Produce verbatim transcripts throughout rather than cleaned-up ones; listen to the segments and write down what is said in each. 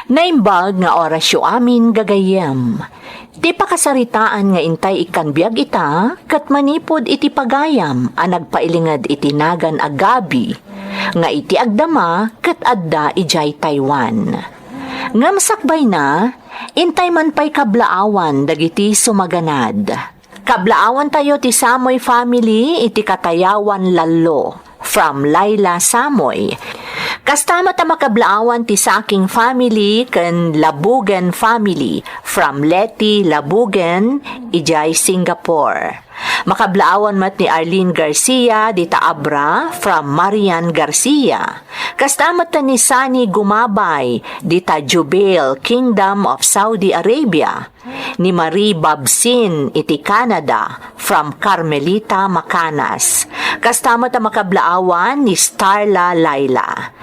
Naimbag nga orasyo amin, gagayyem. Ti pakasaritaan nga intay ikkan biag ita, ket manipud iti pagayam a nagpailinged iti nagan a Gabi, nga iti agdama ket adda idiay Taiwan. Ngem sakbayna, intay man pay kablaawan dagiti sumaganad. Kablaawantayo ti Samoy family iti Katayawan Lallo, from Laila Samoy. Kasta met a makablaawan ti Saking family ken Labugen family, from Leti Labugen, idiay Singapore. Makablaawan met ni Arlene Garcia dita Abra, from Marian Garcia. Kasta met ni Sani Gumabay dita Jubail, Kingdom of Saudi Arabia. Ni Marie Babsin iti Canada, from Carmelita Macanas. Kasta met a makablaawan ni Starla Laila.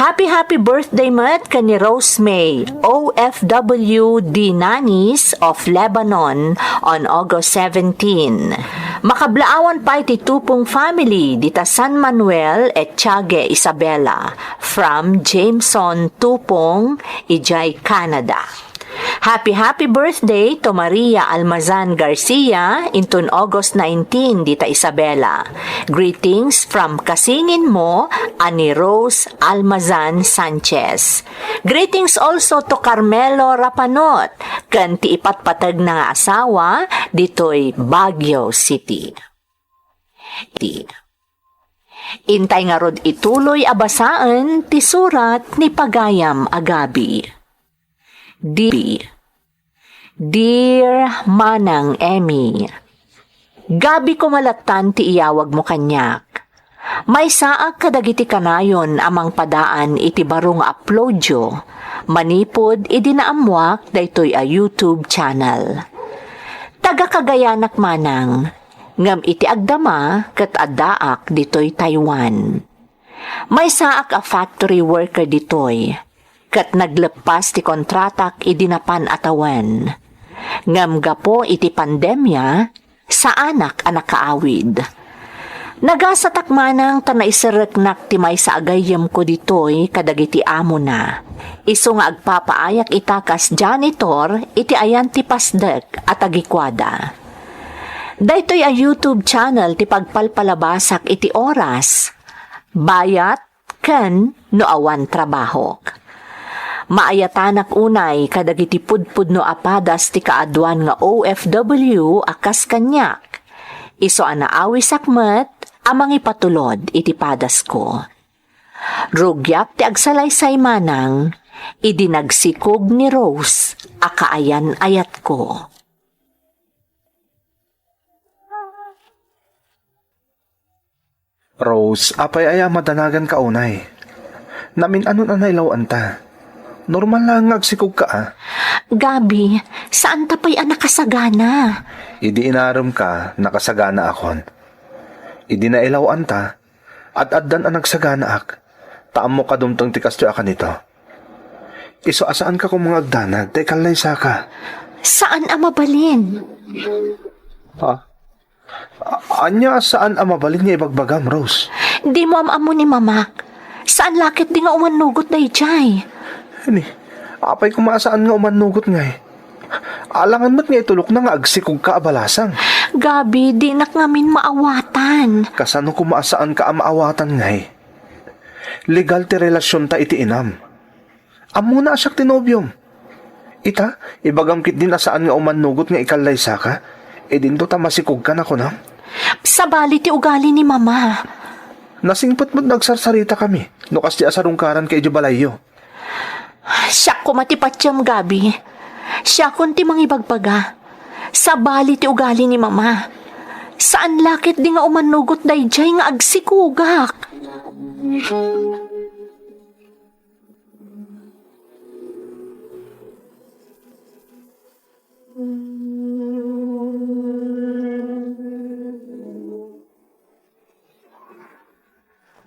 Happy, happy birthday met ken ni Rose May, O F W Dinanis of Lebanon, on August seventeen. Makablaawan pay ti Tupong family dita San Manuel, Etiague, Isabela, from Jameson Tupong, idiay Canada. Happy, happy birthday to Maria Almazan Garcia, inton August nineteen, dita Isabela. Greetings from kasingin mo a ni Rose Almazan Sanchez. Greetings also to Carmelo Rapanot, ken ti ipatpategna nga asawa, ditoy Baguio City. Intay ngarud ituloy a basaen ti surat ni pagayam a Gabi. Di-, Dear Manang Emmy, Gabi ko malattan ti iyawagmo kaniak. Maysaak kadagiti kanayon a mangpadaan iti baro nga uploadyo manipud idi naammoak daytoy a YouTube channel. Taga Cagayanak manang, ngem iti agdama ket addaak ditoy Taiwan. Maysaak a factory worker ditoy, ket nagleppas ti kontratak idi napan a tawen. Ngem gapu iti pandemia, saanak a nakaawid. Nagasatak manang ta naiserreknak ti maysa a gayyemko ditoy kadagiti amona. Isu nga agpapaayak ita kas janitor iti ayan ti pasdek a tagikuada. Daytoy a YouTube channel ti pagpalpalabasak iti oras, bayat, ken no awan trabahok. Maayatanak unay kadagiti pudpudno a padas ti kaaduan nga O F W a kas kaniak. Isu a naawisak met a mangipatulod iti padasko. Rugiak ti agsalaysay manang idi nagsikog ni Rose a kaayan-ayatko. Rose, apay aya madanagan ka unay? Namin-anon a nailawanta? Normal laeng nga agsikog ka, a. Gabi, saan ta pay a nakasagana? Idi inarem ka, nakasagana akon. Idi nailawanta, ad-addan a nagsaganaak. Ta ammok a dumteng ti kastoy a kanito. Isu a saan ka koma nga agdanag, ta ikallaysa ka. Saan a mabalin. Ha? A-, ania a saan a mabalin nga ibagbagam, Rose? Dimo am-ammo ni Mamak. Saan la ketdi nga umannugot daydiay. Ni, apay koma a saan nga umannugot ngay? Alangan met nga itulokna nga agsikog ka a balasang. Gabi, dinak ngamin maawatan. Kasano koma a saan ka a maawatan ngay? Legal ti relasionta iti inam. Ammona a siak ti nobiom. Ita, ibagam ketdin a saan nga umannugot nga ikallaysa ka. Idinto ta masikog ka, nakunam. Sabali ti ugali ni Mama. Nasingpet met nga agsarsarita kami no kasdi a sarungkaran ka idiay balayyo. Siak koma ti patiem, Gabi. Siakon ti mangibagbaga. Sabali ti ugali ni Mama. Saan la ketdi nga umannugot daydiay nga agsikogak.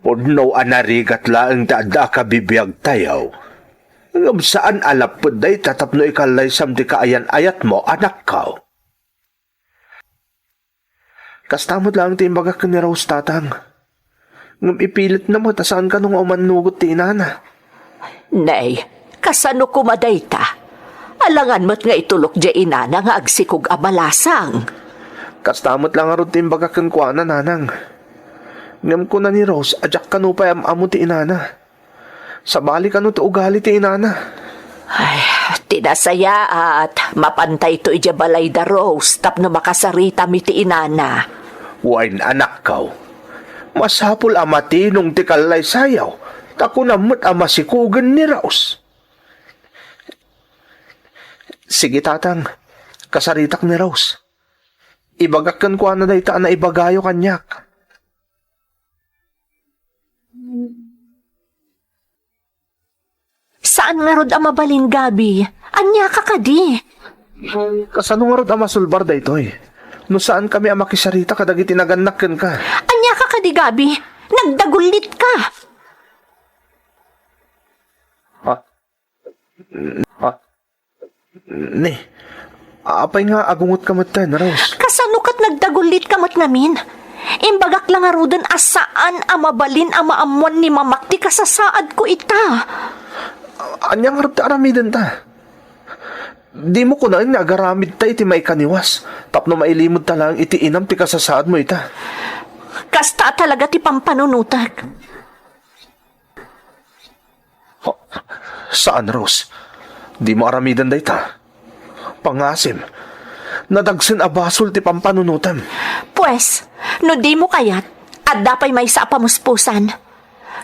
Pudno a narigat laeng ti adda a kabibiagtayo. Ngem saan a lapped dayta tapno ikallaysam ti kaayan-ayatmo, anakko. Kasta met laeng ti imbagak ken ni Rose, Tatang. Ngem ipilitna met a saan kano nga umannugot ti inana. Nay, Kasano koma dayta? Alangan met nga itulok diay inana nga agsikog a balasang. Kasta met la ngarud ti imbagak kenkuana, nanang. Ngem kuna ni Rose a diak kano pay am-ammo ti inana. Sabali kano ti ugali ti inana. Ay, ti nasayaat, mapantayto idiay balayda, Rose, tapno makasaritami ti inana. Wen, anakko, masapul a matinong ti kallaysayaw, ta kunam met a masikogen ni Rose. Sige, tatang, kasaritak ni Rose. Ibagak kenkuana dayta a naibagayo kaniak. Saan ngarud a mabalin, Gabi? Ania ka kadi? Kasano ngarud a masulbar daytoy? No saankami a makisarita kadagiti nagannak kenka. Ania ka kadi, Gabi? Nagdagullit ka. Ah, ah, Ni, apay nga agungotka metten, Rose? Kasano ket nagdagullit ka met ngamin? Imbagak la ngaruden a saan a mabalin a maammuan ni Mamak ti kasasaadko ita. Ania ngarud ti aramidenta? Dimo kunaen nga agaramidta iti maikaniwas tapno mailimedta laeng iti inam ti kasasaadmo ita. Kasta talaga ti pampanunotek. Saan, Rose. Dimo aramiden dayta. Pangasim, nadagsen a basol ti pampanunotem. Pues, no dimo kayat, adda pay maysa a pamuspusan.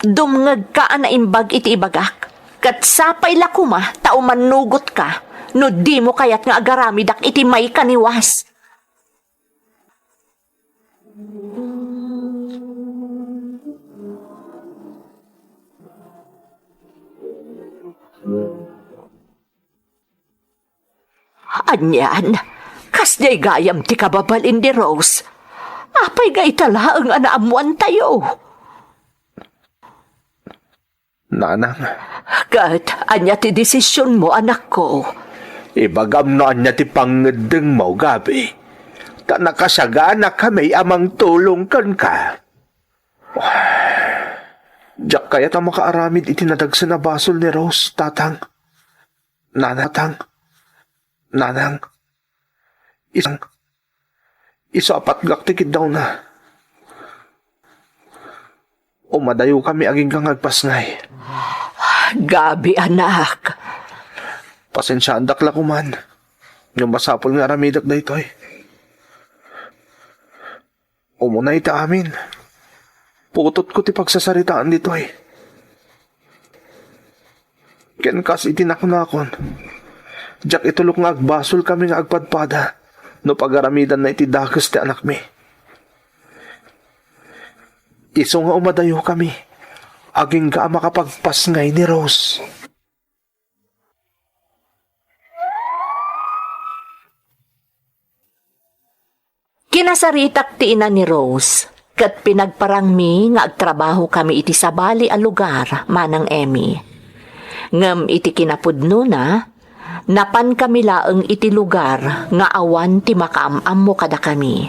Dumngegka a naimbag iti ibagak, ket sapay la koma ta umannugotka no dimo kayat nga agaramidak iti maikaniwas. Anian, kasdiay gayam ti kababalin ni Rose. Apay nga ita laeng a naammoantayo? Nanang. Ket ania ti desisionmo, anakko? Ibagam no ania ti pangngeddengmo, Gabi. Ta nakasaganakami a mangtulong kenka. Diak kayat a makaaramid iti nadagsen a basol ni Rose, tatang. Nanang, tatang. Nanang. Isang Isu a patgak ti kiddawna. Umadayokami agingga nga agpasngay. Gabi, anak. Pasensiaandak la koman. Ngem masapul nga aramidek daytoy. Umuna iti amin, putotko ti pagsasaritaan ditoy. Ken kas iti nakunakon, diak itulok nga agbasolkami nga agpadpada no pagaramidanna iti dakes ti anakmi. Isu nga umadayokami, agingga a makapagpasngay ni Rose. Kinasaritak ti ina ni Rose, ket pinagparangmi nga agtrabahokami iti sabali a lugar, Manang Emmy. Ngem iti kinapudnona, napankami laeng iti lugar nga awan ti makaam-ammo kadakami,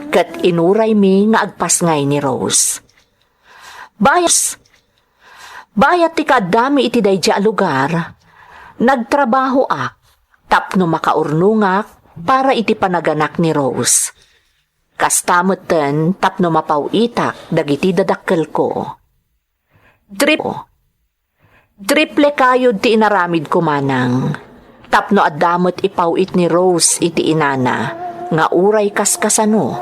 ket inuraymi nga agpasngay ni Rose. Bayat, bayat ti kaaddami iti daydiay a lugar, nagtrabahoak tapno makaurnongak para iti panaganak ni Rose. Kasta metten tapno mapaw-itak dagiti dadakkelko. Trip-, triple kayod ti inaramidko, manang. Tapno adda met ipaw-it ni Rose iti inana nga uray kaskasano.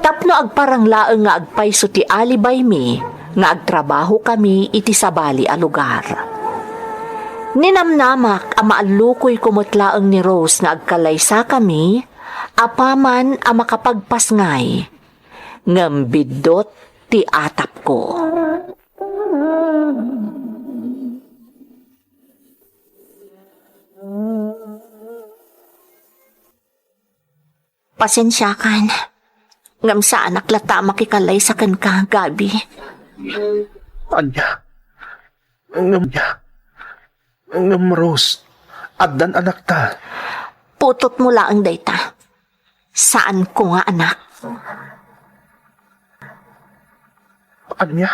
Tapno agparang laeng nga agpayso ti alibaymi nga agtrabahokami iti sabali a lugar. Ninamnamak a maallukoyko met laeng ni Rose nga agkalaysakami apaman a makapagpasngay, ngem biddut ti atapko. Pasensiakan, ngem saanak latta a makikalaysa kenka, Gabi. Ania? Ngem, ania? Ngem, Rose, addan anakta. Putotmo laeng dayta. Saanko nga anak. Ania?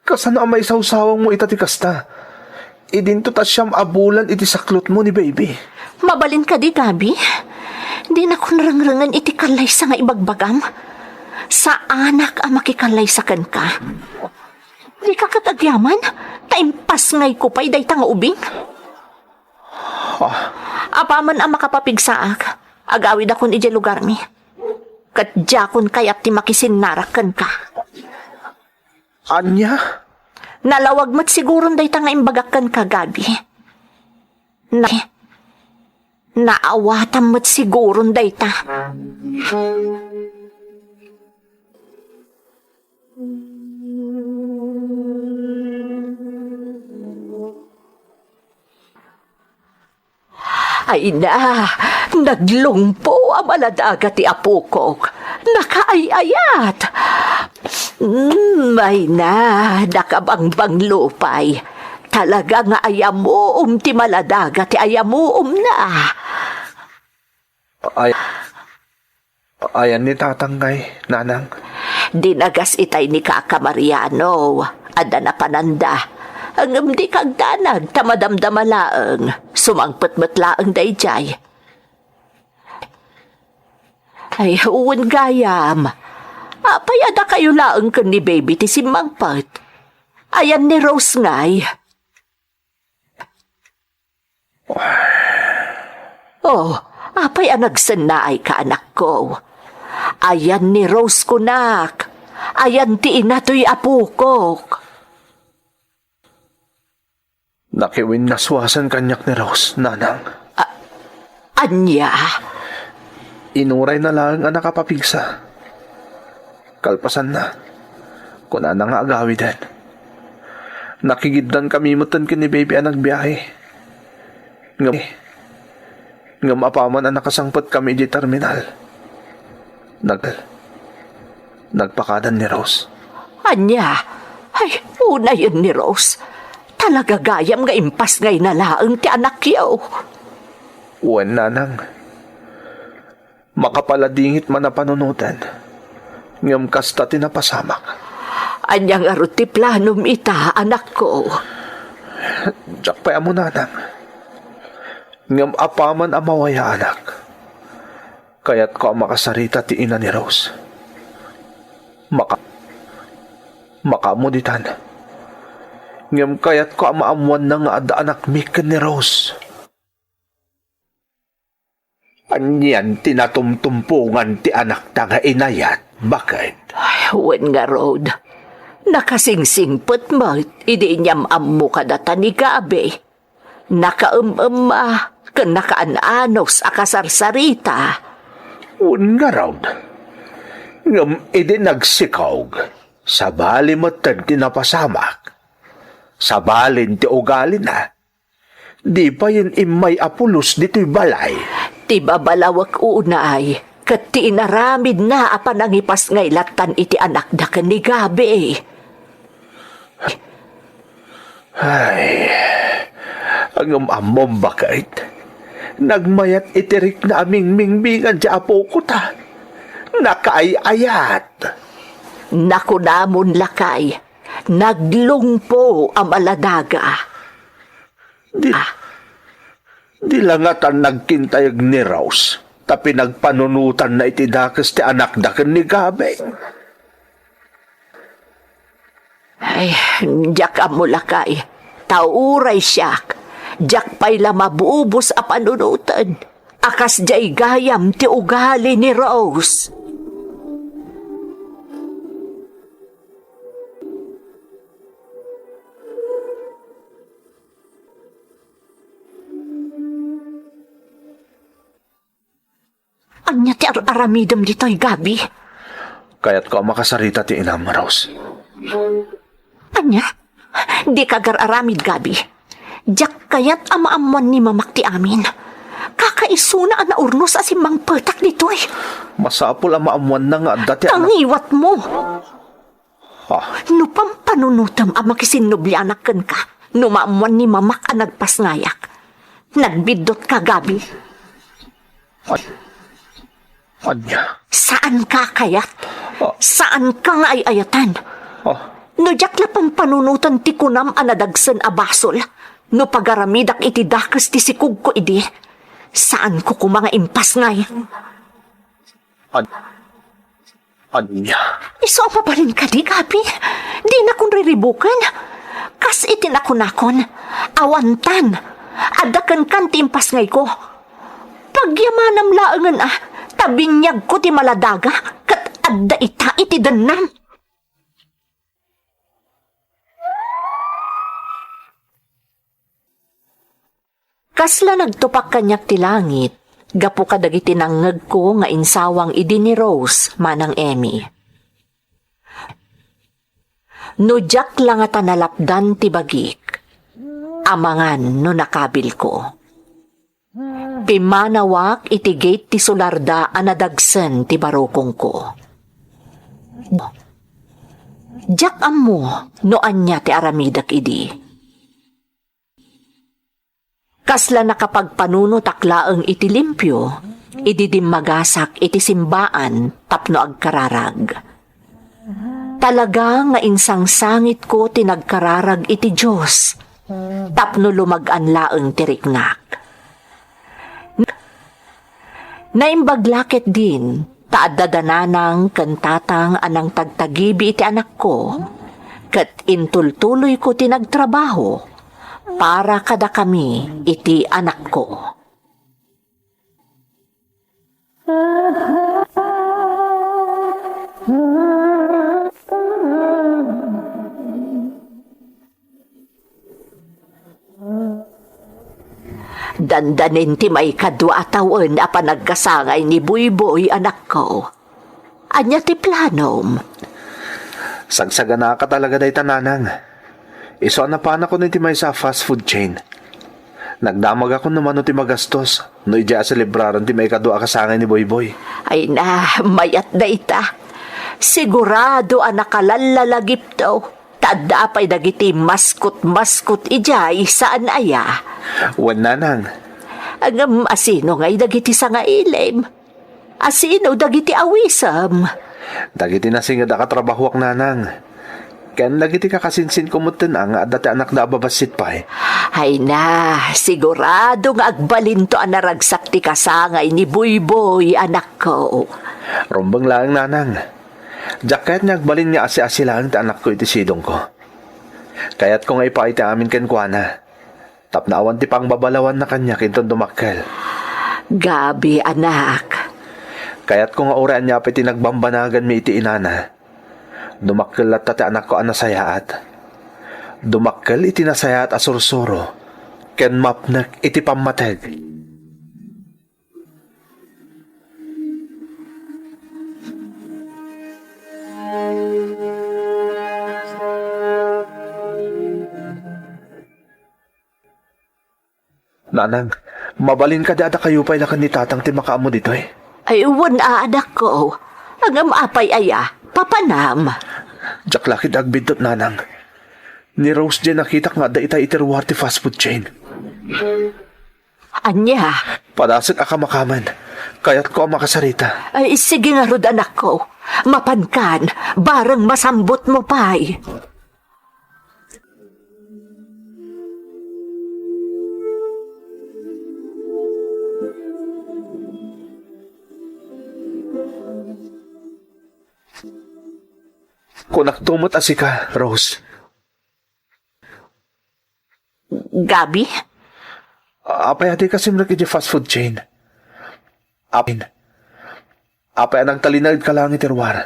Kasano a maisawsawangmo ita ti kasta? Idinto ta siam a bulan iti saklotmo ni baby. Mabalin kadi, Gabi? Dinakon rengrengen iti kallaysa nga ibagbagam. Saanak a makikallaysa kenka. Dika ket agyaman, ta impasngayko pay dayta nga ubing. Ah. Apaman a makapapigsaak, agawidakon idiay lugarmi. Ket diakon kayat ti makisinnarak kenka. Ania? Nalawag met siguron dayta nga imbagak kenka, Gabi. Na, naawatam met siguron dayta. Ay na, naglungpo a maladaga ti apokok. Nakaay-ayat. Mm, ay na, nakabangbang lupay. Talaga nga ayamuom ti maladaga ti ayamuomna. Ay, ayan ni tatang ngay, nanang? Dinagas itay ni Kaka Mariano, adda napananda. Ngem dika agdanag ta madamdama laeng, sumangpet met laeng daydiay. Ay, wen gayam. Apay a dakayo laeng ken ni Baby ti simmangpet? Ayan ni Rose ngay? Oh, apay a nagsennaayka, anakko? Ayan ni Rose kunak. Ayan ti ina toy apokok. Nakiwinnaswasan kaniak ni Rose, nanang. A-, ania? Inurayna laeng a nakapapigsa. Kalpasanna, kunana nga agawiden. Nakigiddankami metten ken ni Baby a nagbiahe. Ngem, ngem apaman a nakasangpetkami idiay terminal, nag-, nagpakadan ni Rose. Ania? Ay, unayen ni Rose. Talaga gayam nga impasngayna laeng ti anakyo. Wen, nanang. Makapaladingit man a panunoten, ngem kasta ti napasamak. Ania ngarud ti planom ita, anakko? Diak pay ammo, nanang. Ngem apaman a mawayaanak, kayatko a makasarita ti ina ni Rose. Maka-, makaammo ditan. Ngem kayatko a maammoanna nga adda anakmi ken ni Rose. Anian ti natumtumpongan ti anakta nga inayat, baket? Ay, wen ngarud, nakasingsingpet met idi inyam-ammo kadata ni Gabi. Nakaem-emma ken nakaan-anos a kasarsarita. Wen ngarud, ngem idi nagsikog, sabali metten ti napasamak. Sabalin ti ugalina. Di payen immay a pulos ditoy balay. Ti babalawek unay, ket ti inaramidna a panangipasngay lattan iti anakda ken ni Gabi. Ay, ngem ammom, baket? Nagmayat iti rikna a mingmingbingan ti apokota. Nakaay-ayat. Nakunamon lakay, naglungpo a maladaga. Di, ah, di la ngatan nagkintayeg ni Rose, ta pinagpanunotanna iti dakes ti anakda ken ni Gabi. Ay, diak ammo lakay, ta uray siak, diak pay la mabubos a panunoten a kasdiay gayam ti ugali ni Rose. Ania ti ar-aramidem ditoy, Gabi? Kayatko a makasarita ti inam, Rose. Ania? Dika agar-aramid, Gabi. Diak kayat a maammuan ni Mamak ti amin. Kakaisuna a naurnos a simmangpetak ditoy. Masapul a maammuanna nga adda ti anak. Kangiwatmo! Ah. No pampanunotem a makisinnublianak kenka, no maammuan ni Mamak a nagpasngayak, nagbiddutka, Gabi. Ad-, ania? Saanka a kayat. Ah. Saanka nga ay-ayatan. Ah. No diak la pampanunoten ti kunam a nadagsen a basol, No pagaramidak iti dakes ti sikugko idi, saanko koma nga impasngay. Ad-, ania? Isu a mabalin kadi, Gabi? Dinakon riribuken. Kas iti nakunakon, awantan. Adda kenkan ti impasngayko. Pagyamanam laengen a, ta biniagko ti maladaga, ket adda ita iti dennam. Kasla nagtupak kaniak ti langit gapu kadagiti nangngegko nga insawang idi ni Rose manang Emmy. No diak la ngata nalapdan ti bagik, amangan no nakabilko. Pimmanawak iti gate ti solarda a nadagsen ti barukongko. Diak ammo no ania ti aramidek idi. Kasla nakapagpanunotak laeng iti limpio, idi dimmagasak iti simbaan tapno agkararag. Talaga nga insangsangitko ti nagkararag iti Dios, tapno lumag-an laeng ti riknak. Naimbag la ketdin, ta adda da nanang ken tatang a nangtagtagibi iti anakko, ket intultuloyko ti nagtrabaho para kadakami iti anakko. Dandanin ti maikadua a tawen a panagkasangay ni Buyboy, anakko. Ania ti planom? Sagsaganaka talaga dayta, nanang. Isu a napanakon iti maysa a fast food chain. Nagdamagakon no mano ti magastos no idiay a selebraren ti maikadua a kasangay ni Buyboy. Ay na, mayat dayta. Sigurado a nakalallalagipto. Ta adda pay dagiti maskot-maskot idiay, saan aya? Wen, nanang. Ngem asino ngay dagiti sangailim? Asino dagiti awisem? Dagiti nasinged a katrabahoak, nanang. Ken dagiti kakasinsinko metten a nga adda ti anakda a babassit pay. Ay na, sigurado nga agbalinto a naragsak ti kasangay ni Buyboy, anakko. Rumbeng laeng, nanang. Diak kayat nga agbalin nga asi-asi laeng ti anakko iti sidongko. Kayatko nga ipaay ti amin kenkuana. Tapno awan ti pangbabalawanna kaniak inton dumakkel. Gabi, anak. Kayatko nga uray ania pay ti nagbambanaganmi iti inana, dumakkel latta ti anakko a nasayaat. Dumakkel iti nasayaat a sursuro ken mapnek iti pammateg. Nanang, mabalin kadi a dakayo pay la ken ni Tatang ti makaammo ditoy? Ay, wen a, anakko. Ngem apay aya, papanam? Diak la ketdi agbiddut, nanang. Ni Rose diay nakitak nga adda itay iti ruar ti fast food chain. Ania? Padasek a kamakamen. Kayatko a makasarita. Ay, sige ngarud, anakko. Mapankan, bareng masambutmo pay. Kunakto met a sika, Rose. Gabi? Apay a dika simrek idiay fast food chain? Apin. Apay a nagtalinaedka laeng iti ruar?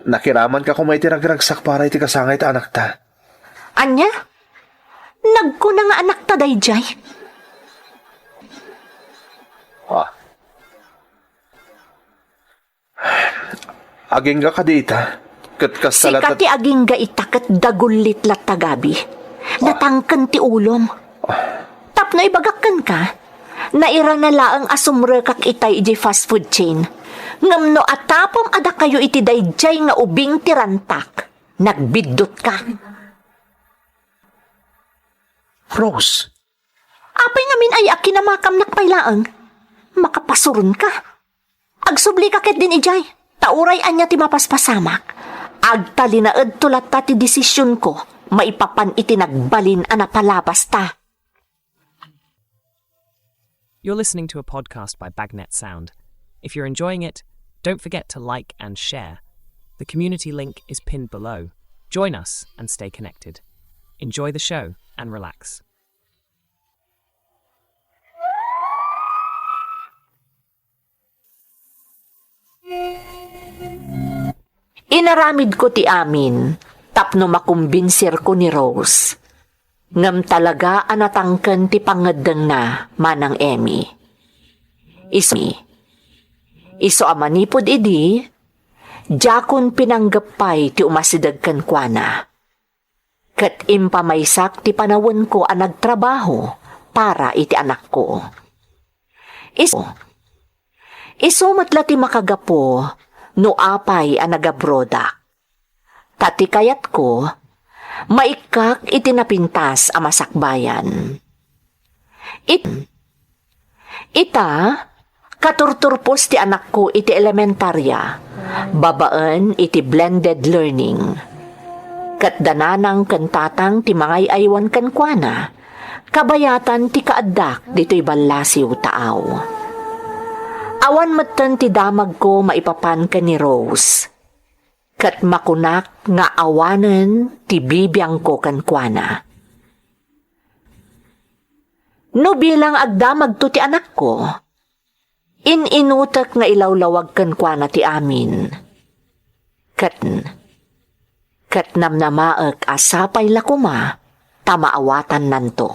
Nakiramanka koma iti ragragsak para iti kasangay ti anakta. Ania? Nagkuna nga anakta daydiay? Ah. Agingga kadi ita? Ket kasta Sika latta ti agingga ita ket dagullit latta, Gabi. Ah. Natangken ti ulom. Ah. Tapno ibagak kenka, nairana laeng a sumrekak itay idiay fast food chain. Ngem no atapem a dakayo iti daydiay nga ubing ti rantak, nagbiddutka. Rose. Apay ngamin aya a kinamakamnak pay laeng? Makapasuronka. Agsublika ketdin idiay, ta uray ania ti mapaspasamak, agtalinaedto latta ti desisionko maipapan iti nagbalin a napalabasta. You're listening to a podcast by Bagnet Sound. If you're enjoying it, don't forget to like and share. The community link is pinned below. Join us and stay connected. Enjoy the show and relax. Inaramidko ti amin tapno makumbinsirko ni Rose. Ngem talaga a natangken ti pangngeddengna, Manang Emmy. Isu, isu a manipud idi, diakon pinanggep pay ti umasideg kenkuana. Ket impamaysak ti panawenko a nagtrabaho para iti anakko. Isu, isu met la ti makagapu no apay a nagabrodak. Ta ti kayatko, maikkak iti napintas a masakbayan. It-, ita, katurturpos ti anakko iti elementarya, babaen iti blended learning. Ket da nanang ken tatang ti mangay-aywan kenkuana, kabayatan ti kaaddak ditoy ballasiw taaw. Awan metten ti damagko maipapan ken ni Rose. Ket makunak nga awanen ti bibiangko kenkuana. No bilang agdamagto ti anakko, in-inutek nga ilawlawag kenkuana ti amin. Ket, ket namnamaek a sapay la koma ta maawatannanto.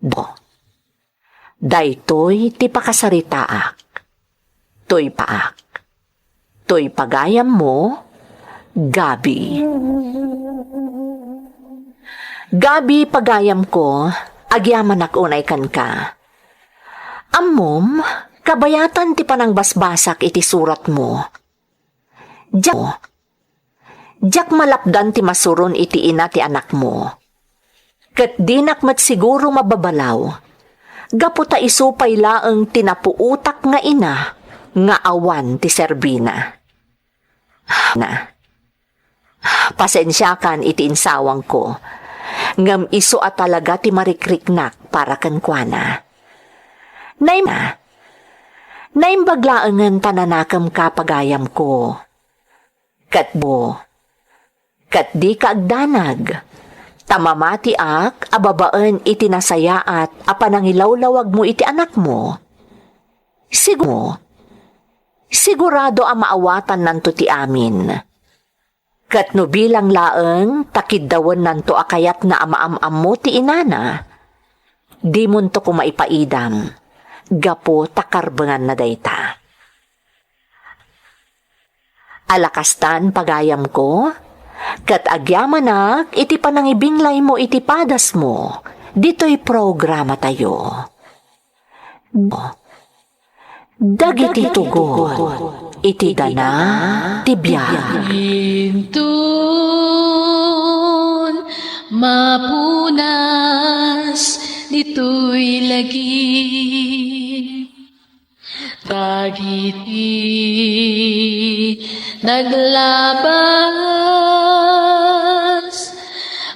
Do. Daytoy ti pakasaritaak. Toy paak. Toy pagayammo, Gabi. Gabi, pagayamko, agyamanak unay kenka. Ammom, kabayatan ti panangbasbasak iti suratmo. Diak, diak malapdan ti masuron iti ina ti anakmo. Ket dinak met siguro mababalaw, gapu ta isu pay laeng ti napuotak nga ina nga awan ti serbina. Na. Pasensiakan iti insawangko, ngem isu a talaga ti marikriknak para kenkuana. Naim-, naimbag laengen ta nanakemka, pagayamko. Ket bo, ket dika agdanag, ta mamatiak a babaen iti nasayaat a panangilawlawagmo iti anakmo. Sigu-, sigurado a maawatannanto ti amin. Ket no bilang laeng ta kiddawennanto a kayatna a maam-ammo ti inana, dimonto koma ipaidam, gapu ta karbenganna dayta. Ala kastan, pagayamko, ket agyamanak iti panangibinglaymo iti padasmo ditoy programatayo. Dagiti tugot iti dana ti biag. Inton mapunas ditoy lagip, dagiti naglabas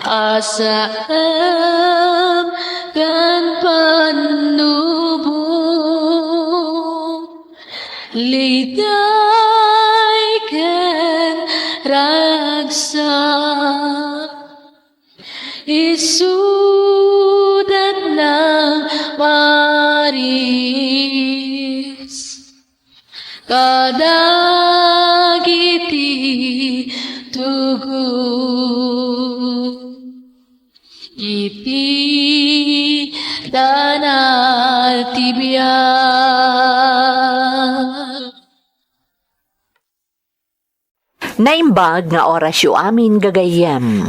a saem ken pannubo, liday ken ragsak. Isudat nang maris kadagiti tugot iti dana ti biag. Naimbag nga orasyo amin, gagayyem.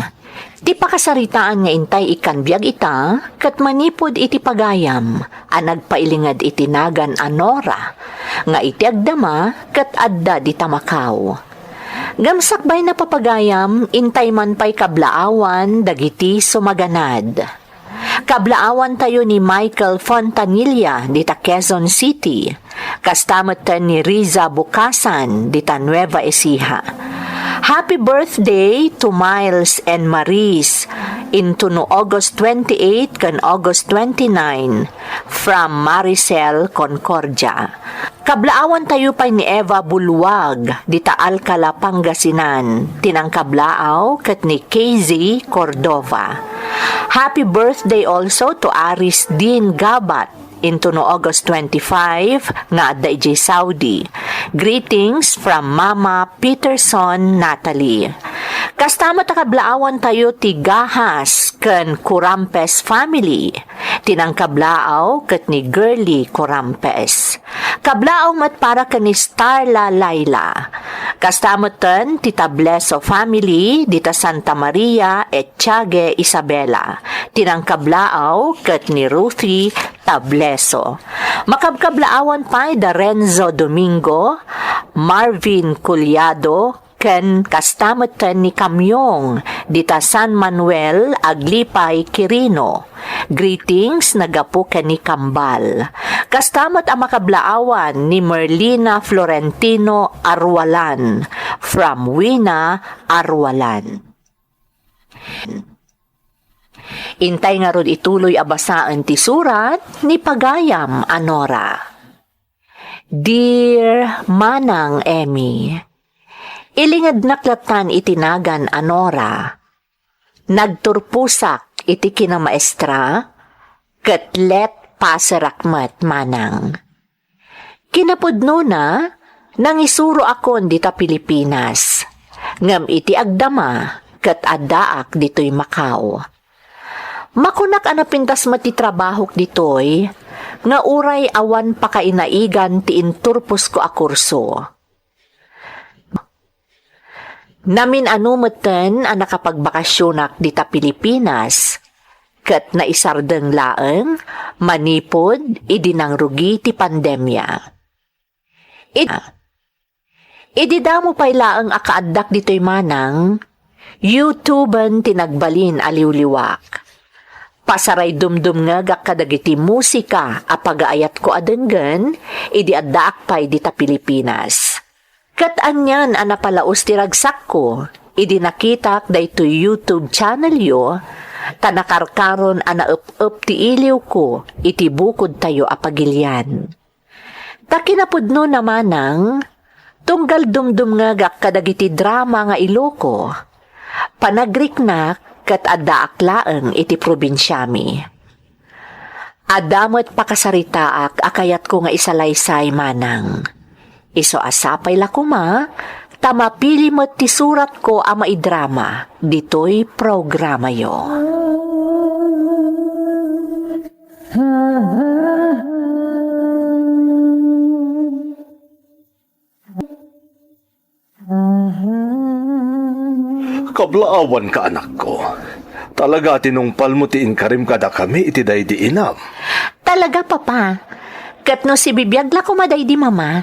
Ti pakasaritaan nga intay ikkan biag ita, ket manipud iti pagayam a nagpailinged iti nagan a Nora, nga iti agdama ket adda dita Macau. Ngem sakbay na, papagayam, intay man pay kablaawan dagiti sumaganad. Kablaawantayo ni Michael Fontanilla dita Quezon City, kasta metten ni Riza Bukasan dita Nueva Ecija. Happy birthday to Miles and Maris, intono August twenty-eight ken August twenty-nine, from Maricel Concordia. Kablaawan tayo pay ni Eva Buluag, dita Alcala, Pangasinan, tinangkablaaw ket ni K Z Cordova. Happy birthday also to Aris Dean Gabat, intono August twenty-five, nga adda idiay Saudi. Greetings from Mama Peterson Natalie. Kasta met a kablaawan tayo ti Gahas ken Curampes family. Tinangkablaaw ket ni Girly Curampes. Kablaaw met para ken ni Starla Laila. Kasta metten ti Tableso family dita Santa Maria, Etiague, Isabela. Tinangkablaaw ket ni Ruthie Tableso. Makabkablaawan pay da Renzo Domingo, Marvin Culiado, ken kasta metten ni Kamyong dita San Manuel, Aglipay, Quirino. Greetings naggapu ken ni Kambal. Kasta met a makablaawan ni Merlina Florentino Arwalan, from Wina Arwalan. Intay ngarud ituloy a basaen ti surat ni pagayam a Nora. Dear Manang Emmy, ilingednak lattan iti nagan a Nora. Nagturposak iti kinamaestra, ket let paserak met, Manang. Kinapudnona, nangisuroakon dita Pilipinas, ngem iti agdama ket addaak ditoy Macau. Makunak a napintas met ti trabahok ditoy, nga uray awan pakainaigan ti inturposko a kurso. Namin-ano metten a nakapagbakasionak dita Pilipinas, ket naisardeng laeng manipud idi nangrugi ti pandemia. Id-, idi damo pay laeng a kaaddak ditoy, Manang, YouTube-en ti nagbalin a liwliwak. Pasaraydumdumngegak kadagiti musika a pagaayatko a denggen idi addaak pay dita Pilipinas. Ket anian a napalaus ti ragsakko idi nakitak daytoy YouTube channelyo, ta nakarkaron a naep-ep ti iliwko iti bukodtayo a pagilian. Ta kinapudnona, Manang, tunggal dumdumngegak kadagiti drama nga Iloko, panagriknak ket addaak laeng iti probinsiami. Adda met pakasaritaak a kayatko nga isalaysay, Manang. Isu a sapay la koma, ta mapili met ti suratko a maidrama ditoy programayo. Kablaawanka, anakko. Talaga, tinungpalmo ti inkarim kadakami iti daydi inam. Talaga, Papa. Ket no sibibiag la koma daydi Mama,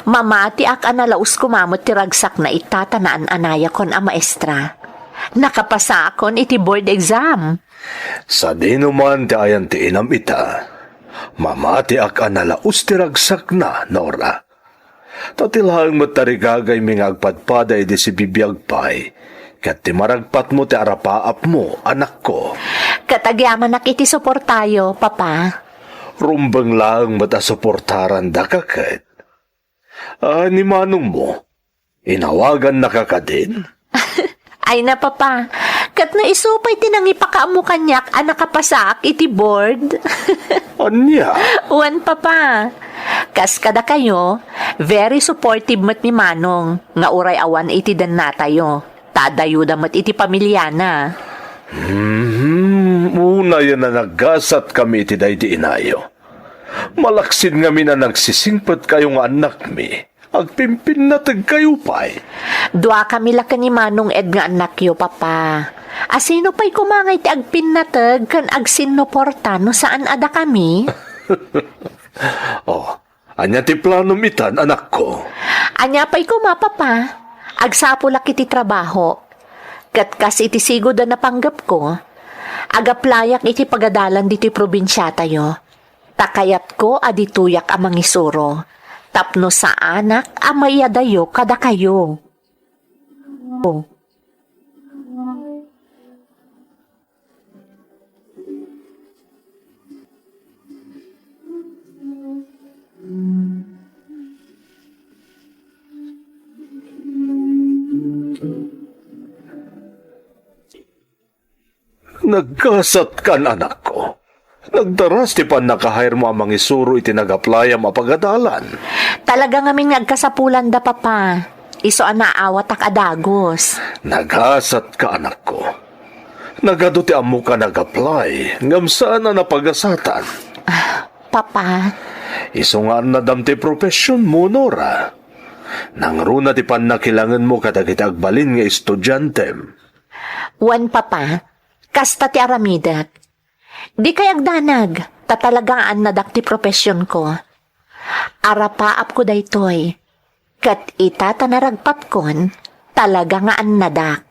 mamatiak a nalaus koma met ti ragsakna ita ta naan-anayakon a maestra. Nakapasaakon iti board exam. Sadino man ti ayan ti inam ita, mamatiak a nalaus ti ragsakna, Nora. Ta ti laeng met tarigagaymi nga agpadpada idi sibibiag pay, ket ti maragpatmo ti arapaapmo, anakko. Ket agyamanak iti suportayo, Papa. Rumbeng laeng met a suportaran daka ket. Ah, ni manongmo, inawagannaka kadin? Ay na, Papa. Ket no isu pay ti nangipakaammo kaniak a nakapasaak iti board. Ania? Wen, Papa. Kas kadakayo, very supportive met ni Manong nga uray awan iti dennatayo. Ta adayoda met iti pamiliana. Hmm, unayen a naggasatkami iti daydi inayo. Malaksid ngamin a nagsisingpetkayo nga annakmi, agpimpinnategkayo pay. Duakami la ken ni Manong Ed nga annakyo, Papa. Asino pay koma nga iti agpinnateg ken agsinnuporta no saan a dakami? Oh, ania ti planom itan, anakko? Ania pay koma, Papa? Agsapulak iti trabaho. Ket kas iti sigud a napanggepko, agaplayak iti pagadalan ditoy probinsiatayo. Ta kayatko a ditoyak a mangisuro, tapno saanak a maiyadayo kadakayo. Oh. Nagkasatkan, anakko. Nagdaras ti pannakahayarmo a mangisuro iti nag-applyam a pagadalan. Talaga ngamin nga agkasapulanda, Papa. Isu a naawatak a dagus. Nagasatka, anakko. Nagadu ti ammok a nag-apply, ngem saan a napagasatan. Ah, Papa. Isu nga annadam ti professionmo, Nora. Nangruna ti pannakilangenmo kadagiti agbalin nga estudiantem. Wen, Papa, kasta ti aramidek. Dikay agdanag, ta talaga nga annadak ti professionko. Arapaapko daytoy, ket ita ta naragpatkon, talaga nga annadak.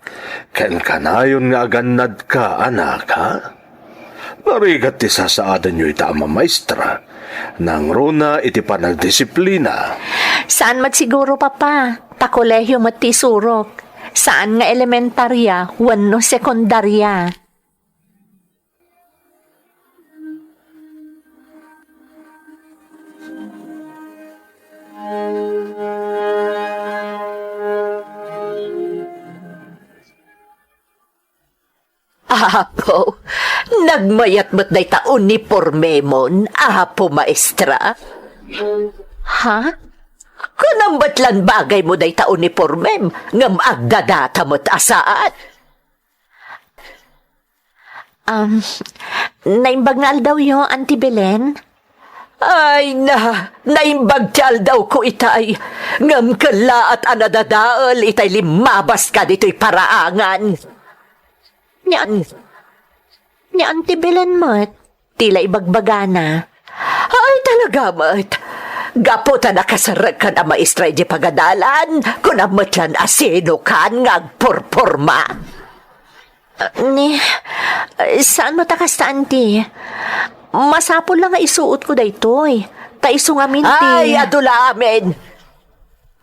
Ken kanayon nga agannadka, anak, ha? Narigat ti sasaadenyo ita a mamaestra. Nangruna iti panagdisiplina. Saan met siguro, Papa, ta kolehiyo met ti isurok. Saan nga elementaria wenno sekundaria. Apo, nagmayat met dayta unipormemon, Apo Maestra. Ha? Kunam met lan bagaymo dayta unipormem, ngem agdadata met a saan. Um, naimbag nga aldawyo, Auntie Belen? Ay na, naimbag ti aldawko itay, ngem kellaat a nadadael itay limmabas kaditoy paraangan. Ni An-, ni Auntie Belen met, ti la ibagbagana. Ay, talaga met. Gapu ta nakasarekkan a maestra iti pagadalan, kunam met lan a sinokan nga agporporma. Ni, saan met a kasta, Auntie. Masapul la nga isuotko daytoy. Ta isu ngamin ti Ay, adu la amin.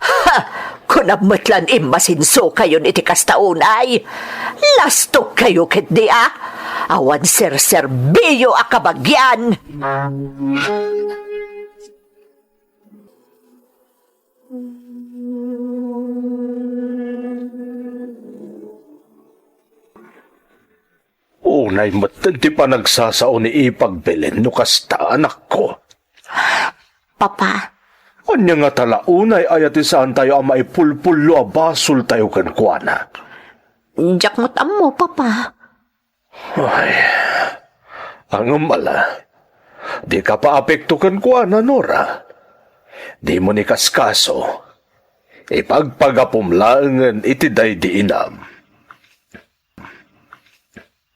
Ha! Kunam met lan immasinsokayon iti kasta unay. Lastokkayo ketdi a. Awan serserbiyo a kabagian. Unay metten ti panagsasao ni Ipag Belen no kasta, anakko. Papa. Ania ngata la unay aya ti saantayo a maipulpullo a basoltayo kenkuana? Diak met ammo, Papa. Ay, ngem ala, dika paapekto kenkuana, Nora. Dimo ni kaskaso. Ipagpagapum laengen iti daydi inam.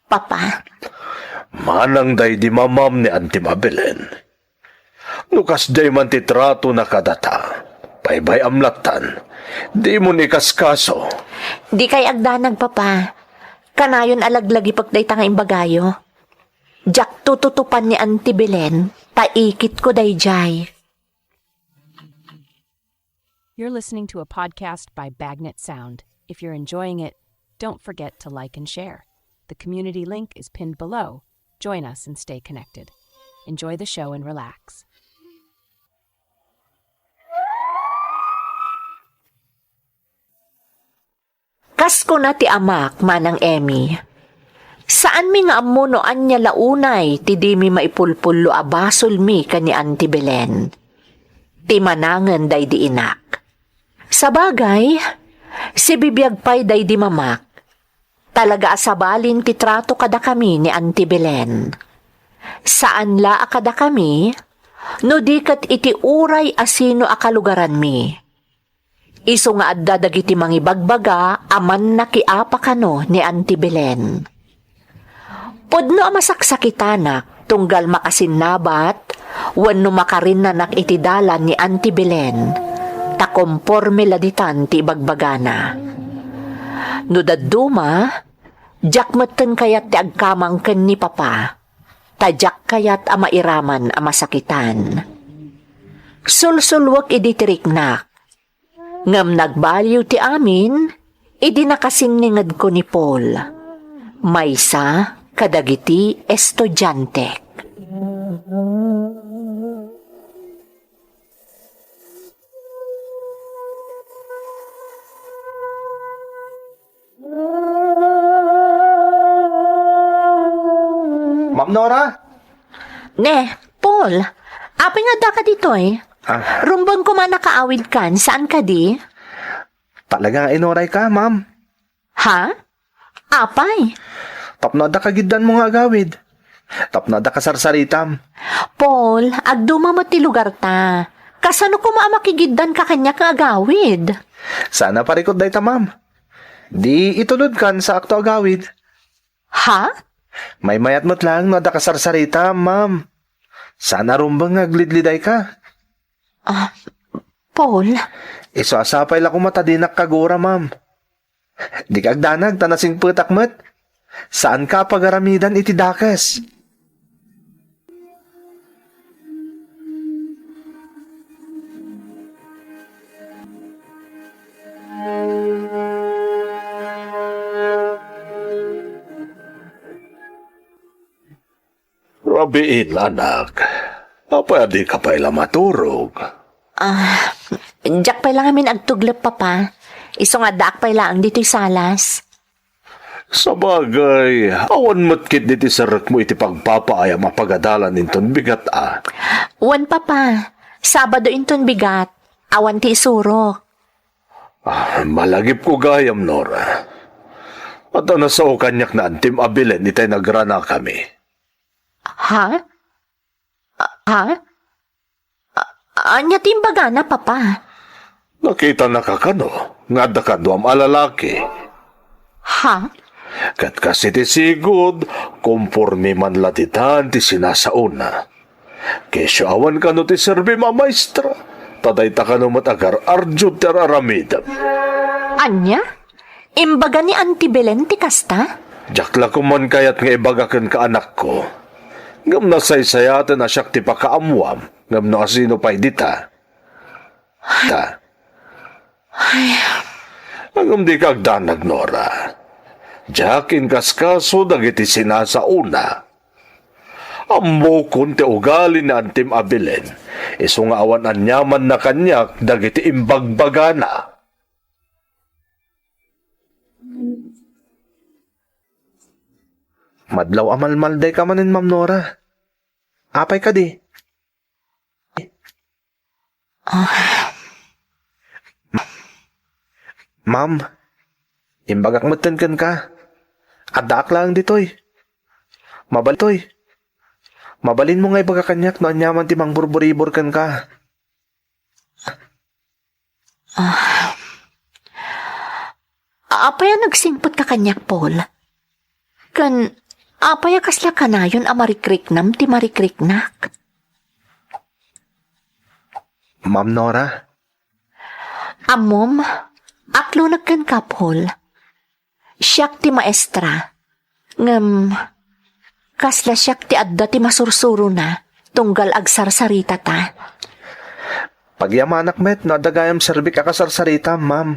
Papa. Manang daydi mamam ni Antim a Belen. No kasdiay man ti tratona kadata, baybay-am lattan. Dimo ni kaskaso. Dikay agdanag, Papa. Kanayon a laglagipek dayta nga imbagayo. Diak tututupan ni Auntie Belen, ta ikitko daydiay. You're listening to a podcast by Bagnet Sound. If you're enjoying it, don't forget to like and share. The community link is pinned below. Join us and stay connected. Enjoy the show and relax. Kas kuna ti amak, Manang Emmy, saanmi nga ammo no ania la unay ti dimi maipulpullo a basolmi ken ni Auntie Belen, ti manangen daydi inak. Sabagay, sibibiag pay daydi mamak. Talaga a sabalin ti trato kadakami ni Auntie Belen. Saan la a kadakami, no di ket iti uray a sino a kalugaranmi. Isu nga adda dagiti mangibagbaga a mannakiapa kano ni Auntie Belen. Pudno a masaksakitanak tunggal makasinnabat wenno makarinnanak iti dalan ni Auntie Belen, ta komporme la ditan ti ibagbagana. No dadduma, diak metten kayat ti agkamang ken ni Papa, ta diak kayat a mairaman a masakitan. Sulsulwek idi ti riknak, ngem nagbaliw ti amin, Idi nakasinningedko ni Paul, maysa kadagiti estudiantek. Ma'am Nora? Ne, Paul, apay nga addaka ditoy? Ah. Rumbeng koma nakaawidkan, saan kadi? Talaga nga inurayka, ma'am. Ha? Apay? Tapno adda kagiddanmo nga agawid. Tapno adda kasarsaritam. Paul, agduma met ti lugarta. Kasano koma a makigiddanka kaniak nga agawid? Saan a parikut dayta, ma'am. Di itulodkan saakto agawid. Ha? Maymayat met laeng no adda kasarsaritam, ma'am. Saan a rumbeng nga aglidlidayka. Ah, Paul? Isu a sapay la koma ta dinak kagura, ma'am. Dika agdanag ta nasingpetak met. Saanka a pagaramidan iti dakes. Rabiin, anak. Apay a dika pay la maturog? Ah, diak pay la ngamin agtuglep, Papa. Isu nga addaak pay laeng ditoy salas. Sabagay, awan met ketdi ti serrekmo iti pagpapaayam a pagadalan inton bigat a. Wen, Papa. Sabado inton bigat. Awan ti isurok. Ah, malagipko gayam, Nora. Adda nasao kaniak ni Antim a Belen itay nagranakami. Ha? A-, ha? A-, ania ti imbagana, Papa? Nakitanaka kano nga adda kaduam a lalaki. Ha? Ket kas iti sigud, komporme man la ditan ti sinasaona. Kesyo awan kano ti serbim a maestra, ta dayta kano met agar-ardiud ti ar-aramidem. Ania? Imbaga ni Auntie Belen ti kasta? Diak la koman kayat nga ibaga kenka, anakko. Ngem nasaysayaten a siak ti pakaammuam, ngem no asino pay dita. Ta. Ay. Ngem dika agdanag, Nora. Diak inkaskaso dagiti sinasaona. Ammokon ti ugali ni Antim a Belen, isu nga awan aniamanna kaniak dagiti imbagbagana. Madlaw a malmaldayka manen, Ma'am Nora. Apay kadi? Ah. Ma'am, imbagak metten kenka. Addaak laeng ditoy. Mabal-, toy. Mabalinmo nga ibaga kaniak no aniaman ti mangburburibor kenka. Ah. Apay a nagsingpetka kaniak, Paul? Ken apay a kasla kanayon a marikriknam ti marikriknak? Ma'am Nora? Ammom, aklonek kenka, Paul. Siak ti maestra. Ngem, kasla siak ti adda ti masursurona, tunggal agsarsaritata. Pagyamanak met no adda gayam serbik a kasarsaritam, ma'am.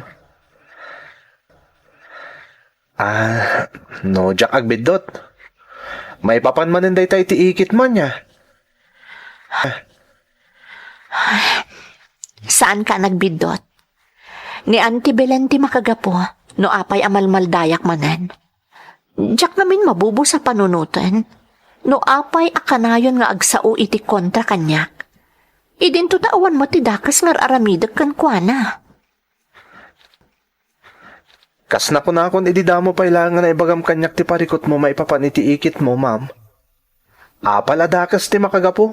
Ah, no diak agbiddut. Maipapan manen dayta iti ikitmo, ania? Saanka a nagbiddut. Ni Auntie Belen ti makagapu no apay a malmaldayak manen. Diak ngamin mabubos a panunoten no apay a kanayon nga agsao iti kontra kaniak. Idinto ta awan met ti dakes nga ar-aramidek kenkuana. Kas nakunakon idi damo pay laeng nga naibagam kaniak ti parikutmo maipapan iti ikitmo, ma'am. Apay a dakes ti makagapu.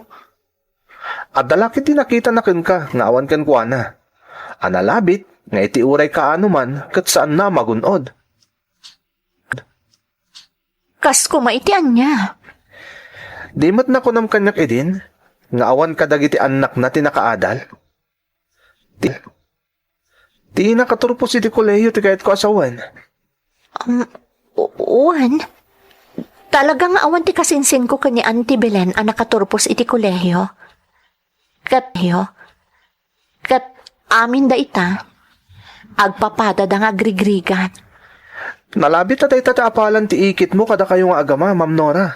Adda la ketdi nakitana kenka nga awan kenkuana. A nalabit nga iti uray kaano man ket saanna a magun-od. Kas koma iti ania? Di met nakunam kaniak idin nga awan kadagiti annakna ti nakaadal? Ti, ti nakaturpos iti kolehio ti kayatko a sawen. Um, u-, wen. Talaga nga awan ti kasinsinko ken ni Auntie Belen a nakaturpos iti kolehio. Ket, ket amin dayta, Agpapadada nga agrigrigat. Nalabit ta dayta ti apalan ti ikitmo kadakayo nga agama, Ma'am Nora.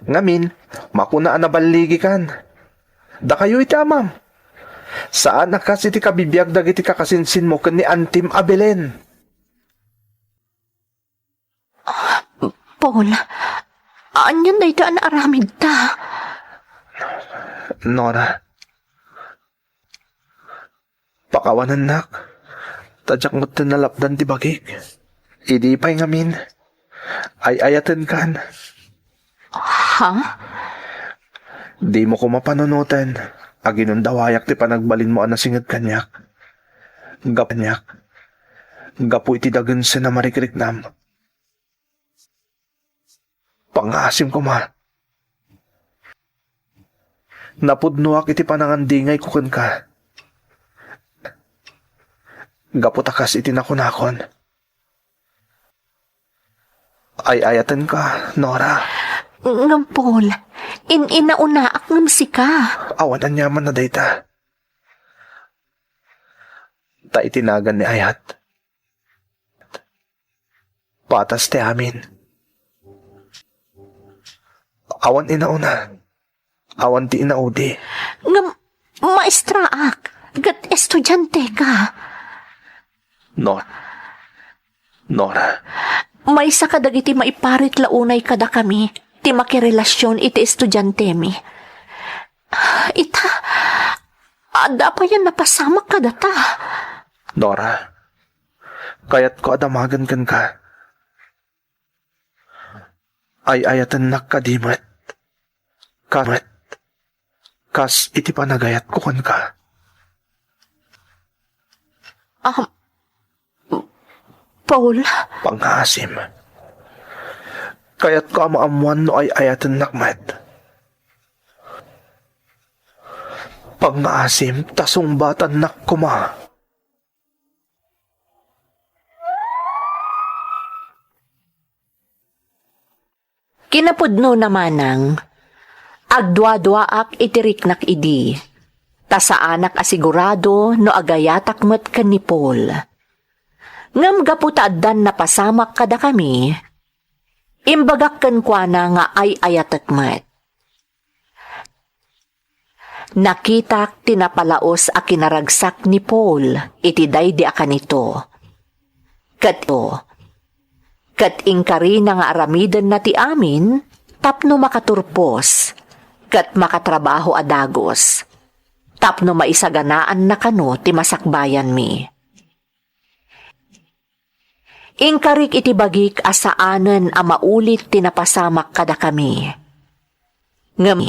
Ngamin, makuna a naballigikan. Dakayo iti amam. Saan a kas iti kabibiag dagiti kakasinsinmo ken ni Antim a Belen. Paul, anian dayta a naaramidta? Nora, pakawanennak, ta diak metten nalapdan ti bagik. Idi pay ngamin, ay-ayatenkan. Ha? Dimo koma panunoten, aginundawayak ti panagbalinmo a nasinged kaniak. Gap-, kaniak. Gapu iti dagensen a marikriknam. Pangngaasim koma. Napudnoak iti panangandingayko kenka. Gapu ta kas iti nakunakon. Ay-ayatenka, Nora. Ngem, Paul, in-inaunaak ngem sika. Awan aniaman a dayta. Ta iti nagan ni ayat, patas ti amin. Awan inauna, awan ti inaudi. Ngem maestraak, ket estudianteka. Nor-, Nora. Maysa kadagiti maiparit la unay kadakami ti makirelasion iti estudiantemi. Ita, adda pay a napasamak kadata. Nora, kayatko a damagen kenka. Ay-ayatennak kadi met. Ka-, met. Kas iti panagayatko kenka. Ah, Paul? Pangngaasim. Kayatko a maammoan no ay-ayatennak met. Pangngaasim ta sungbatannak koma. Kinapudnona manang, agduaduaak iti riknak idi, ta saanak a sigurado no agayatak met ken ni Paul. Ngem gapu ta addan napasamak kadakami, imbagak kenkuana nga ay-ayatek met. Nakitak ti napalaos a kinaragsak ni Paul iti daydi a kanito. Ket, ket inkarina nga aramidenna ti amin tapno makaturpos ket makatrabaho a dagus, tapno maisaganaanna kano ti masakbayanmi. Inkarik iti bagik a saanen a maulit ti napasamak kadakami. Ngem,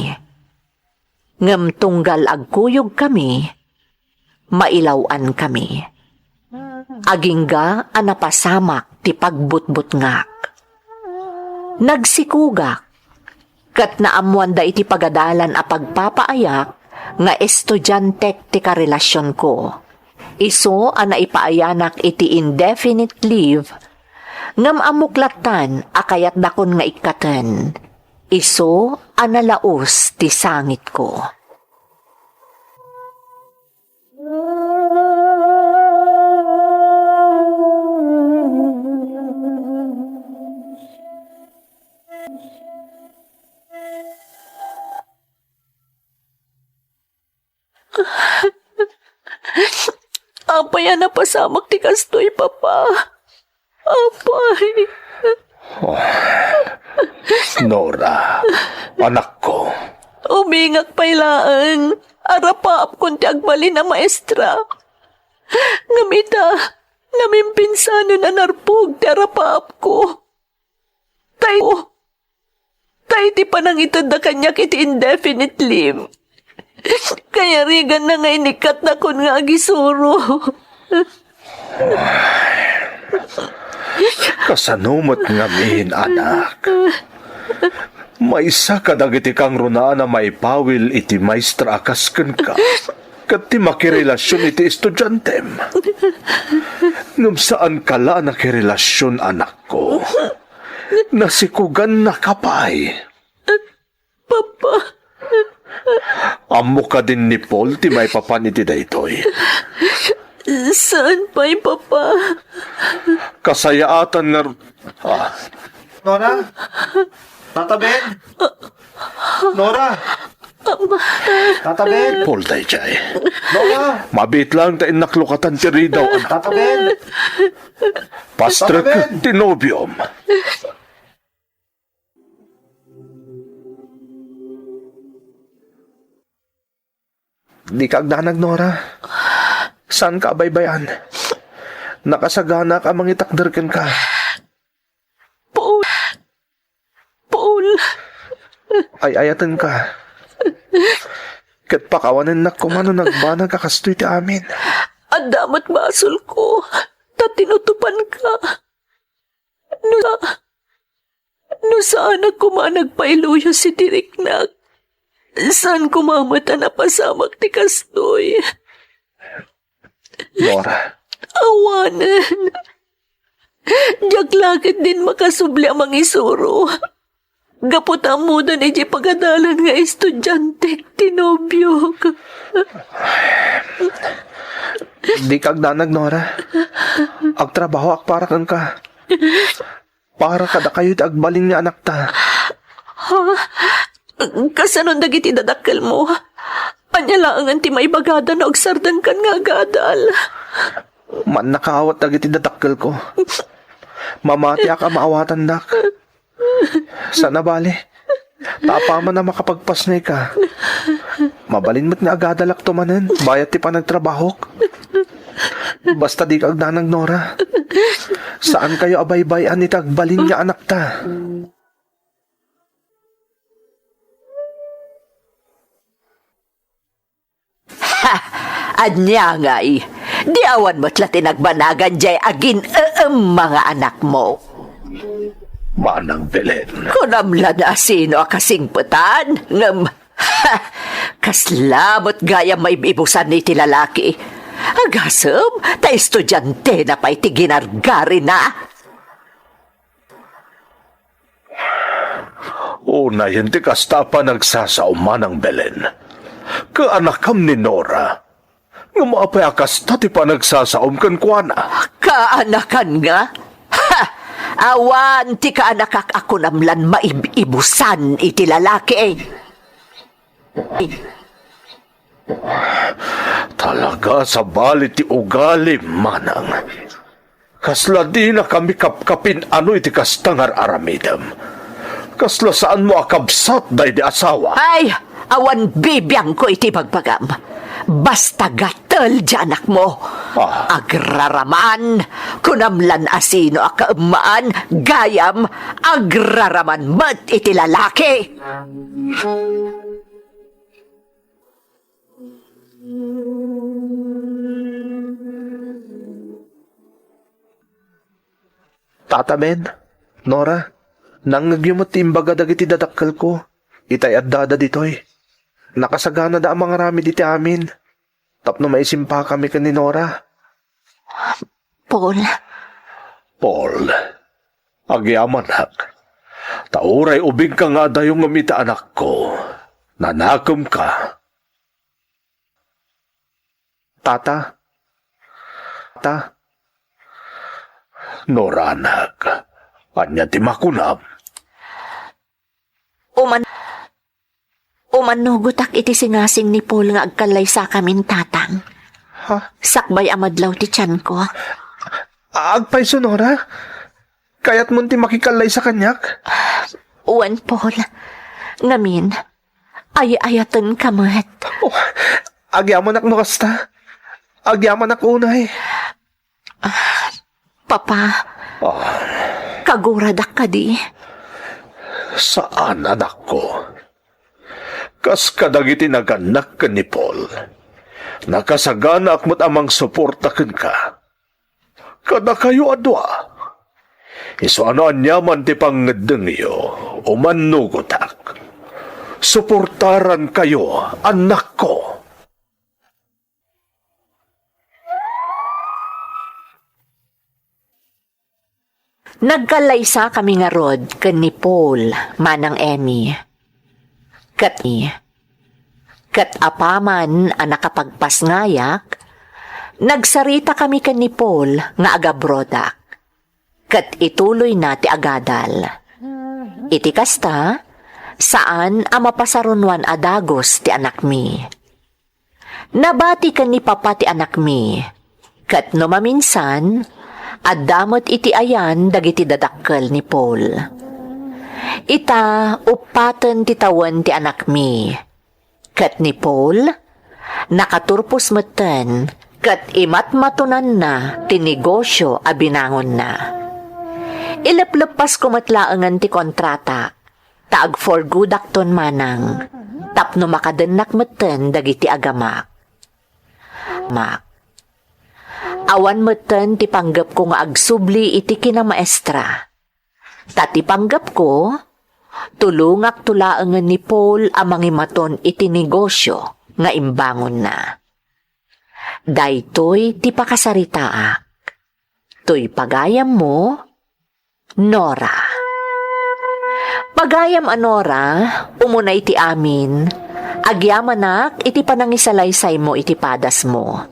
ngem tunggal agkuyogkami, mailaw-ankami. Agingga a napasamak ti pagbutbutngak. Nagsikogak, ket naammoanda iti pagadalan a pagpapaayak nga estudiantek ti karelasionko. Isu a naipaayanak iti indefinite leave, ngem ammok lattan a kayatdakon nga ikkaten. Isu a nalaos ti sangitko. Apay a napasamak ti kastoy, Papa? Apay. Oh, Nora, anakko. Ubingak pay laeng. Arapaapkon ti agbalin a maestra. Ngem ita, namimpinsanen a narpug ti arapaapko. Tay-, Tay ti panangitedda kaniak iti indefinite leave. Kayariganna nga inikkatnakon nga agisuro. Kasano met ngamin, anak? Maysa kadagiti kangrunaan a maipawil iti maestra a kas kenka, ket ti makirelasion iti estudiantem. Ngem saanka la a nakirelasion, anakko. Nasikogannaka pay. Papa. Ammo kadin ni Paul ti maipapan iti daytoy. Saan pay, Papa? Kasayaatan nga... Ah. Nora? Tata Ben? Nora? Tata Ben? Paul, daydiay. Nora? Mabiit lang ta innak lukatan ti ridaw, anak. Tata Ben? Pastrek Tata Ben? Ti nobiom. Dika agdanag, Nora. Saanka a baybay-an. Nakasaganaak a mangitakder kenka. Paul. Paul. Ay-ayatenka. Ket pakawanennak koma no nagbanag a kastoy ti amin. Adda met basolko, ta tinutopanka. No, no saanak koma a nagpailuyos iti riknak, saan koma met a napasamak ti kastoy. Nora. Awanen. Diak la ketdin makasubli a mangisuro. Gapu ta ammodan idiay pagadalan nga estudiantek ti nobiok. Dika agdanag, Nora. Agtrabahoak para kenka. Para kadakayo ti agbalin nga anakta. Ha? Kasanon dagiti dadakkelmo? Ania laengen ti maibagada no agsardengkan nga agadal? Mannakaawat dagiti dadakkelko. Mamatiak a maawatandak. Saan a bale, ta apaman a makapagpasneka, mabalin met nga agadalakto manen bayat ti panagtrabahok. Basta dika agdanag, Nora. Saankayo a baybay-an iti agbalin nga anakta. Ha! Ania ngay? Di awan met la ti nagbanagan diay agin-eemma nga anakmo. Manang Belen. Kunam la no asino a kasingpetan, ngem, ha! Kasla met gayam maib-ibusan iti lalaki. Agasem, ta estudiantena pay ti ginargarina. Unayen ti kasta a panagsasaom, Manang Belen. Kaanakam ni Nora. Ngem apay a kasta ti panagsasaom kenkuana? Kaanakan nga? Ha! Awan ti kaanakak a kunam lan maib-ibusan iti lalaki. Talaga, sabali ti ugalim, Manang. Kasla dinakami kapkapin-ano iti kasta nga ar-aramidem. Kasla saanmo a kabsat daydi asawa. Ay, awan bibiangko iti ibagbagam. Basta gatel di anakmo. Ah. Agraraman, kunam lan asino a kaemmaan, gayam, agraraman met iti lalaki. Tata Ben, Nora, nangngegyo met ti imbaga dagiti dadakkelko, itay addada ditoy. Nakasaganada a mangaramid iti amin, tapno maisimpakami ken ni Nora. Paul. Paul, agyamanak. Ta uray ubingka nga adayo ngem iti anakko, nanakemka. Tata. Ta. Nora, anak, ania ti makunam? Uman-, umannugotak iti singasing ni Paul nga agkallaysakamin, Tatang. Ha? Sakbay a madlaw ti tianko. Agpayso, Nora? Kayatmon ti makikallaysa kaniak? Wen, Paul. Ngamin, ay-ayatenka met. Oh, agyamanak no kasta. Agyamanak unay. Ah, Papa, ah, kaguradak kadi? Saan, anakko. Kas kadagiti nagannak ken ni Paul, nakasaganaak met a mangsuporta kenka. Kadakayo a dua. Isu a no aniaman ti pangngeddengyo, umannugotak. Suportarankayo, annakko. Nagkallaysakami ngarud ken ni Paul, Manang Emmy. Ket ni, ket apaman a nakapagpasngayak, Nagsaritakami ken ni Paul nga agabrodak, ket ituloyna ti agadal. Iti kasta, saan a mapasarunoan a dagus ti anakmi. Nabati ken ni Papa ti anakmi, ket no maminsan, adda met iti ayan dagiti dadakkel ni Paul. Ita, uppaten ti tawen ti anakmi. Ket ni Paul, nakaturpos metten, ket imatmatonanna ti negosio a binangonna. Ilepleppasko met laengen ti kontrata, ta agforgoodakton manang, tapno makadennak metten dagiti agamak. Mak. Awan metten ti panggepko nga agsubli iti kinamaestra. Ta ti panggepko, tulongakto laengen ni Paul a mangimaton iti negosio nga imbangonna. Daytoy ti pakasaritaak. Toy pagayammo, Nora. Pagayam a Nora, umuna iti amin, agyamanak iti panangisalaysaymo iti padasmo.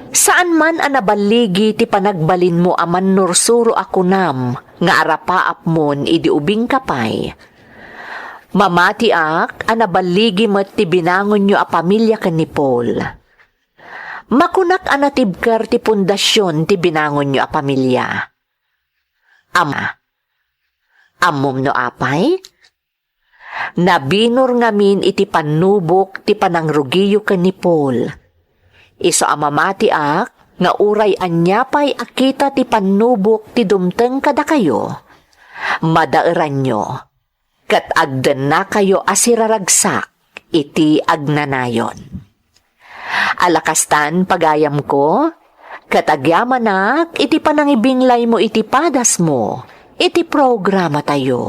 Saan man a naballigi ti panagbalinmo a mannursuro a kunam nga arapaapmon idi ubingka pay. Mamatiak a naballigi met ti binangonyo a pamilia ken ni Paul. Makunak a natibker ti pundasion ti binangonyo a pamilia. Am-, ammom no apay? Nabinur ngamin iti pannubok ti panangrugiyo ken ni Paul. Isu a mamatiak nga uray ania pay a kita ti pannubok ti dumteng kadakayo, madaeranyo, ket agdennakayo a siraragsak iti agnanayon. Ala kastan, pagayamko, ket agyamanak iti panangibinglaymo iti padasmo iti programatayo.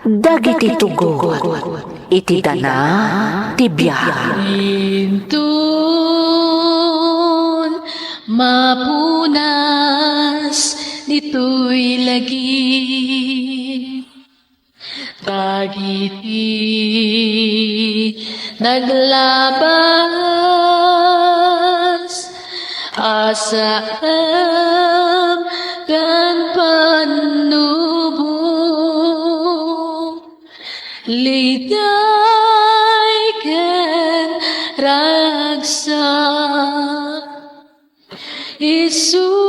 Dagiti tugot iti dana ti biag. Inton mapunas ditoy lagi, dagiti naglabas, asam ken pannubo, liday ken ragsak. Isudat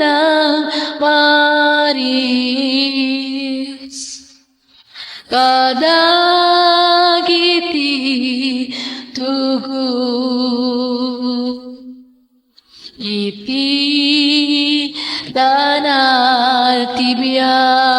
nang maris kadagiti tugot iti dana ti biag.